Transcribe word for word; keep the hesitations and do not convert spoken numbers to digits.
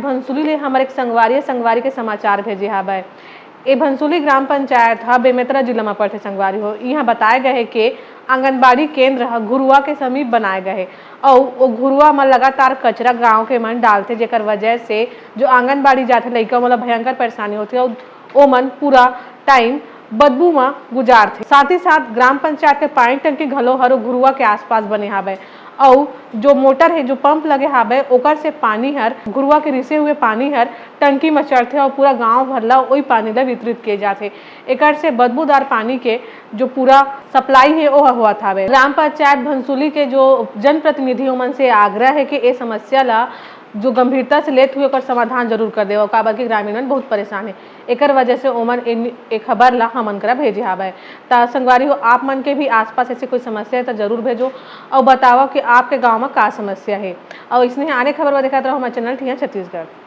भनसुली ले हमर एक संगवारी, संगवारी के समाचार भेजे हावय। ए भनसुली ग्राम पंचायत ह बेमेतरा जिला म पड़थे संगवारी हो। इहां बताए गए हे के आंगनबाड़ी केंद्र ह घुरुआ के समीप बनाए गए हे अउ ओ घुरुआ म लगातार कचरा गांव के मन डालथे, जेकर वजह से जो आंगनबाड़ी जाथे लइका मन ल भयंकर परेशानी होथे अउ ओमन पूरा टाइम बदबू म गुजारथे। साथ ही साथ ग्राम पंचायत के पानी टंकी घलो हर ओ घुरुआ के आसपास बने हावय अउ जो मोटर हे, जो पंप लगे हावय, ओकर से पानी हर, घुरुआ के रिसे हुए पानी हर टंकी म चढ़थे अउ पूरा गांव भर ला ओई पानी ला वितरित किए जाथे। एकर से बदबूदार पानी के जो पूरा सप्लाई हे, ओह होवत हावय। ग्राम पंचायत भनसुली के जो जनप्रतिनिधि, ओमन से आग्रह हे कि ए समस्या ला जो गंभीरता से लेत हुए ओकर समाधान जरूर कर देवव, काबर कि ग्रामीण मन बहुत परेशान हे। एकर वजह से ओमन ए, ए खबर ला हमन करा भेजे हावय। त संगवारी हो, आप मन के भी आसपास ऐसे कोई समस्या हे त जरूर भेजो अउ बतावव कि आपके गांव म का समस्या हे। अउ इसने आने खबर बर देखत रहो हमर चैनल ठिया छत्तीसगढ़।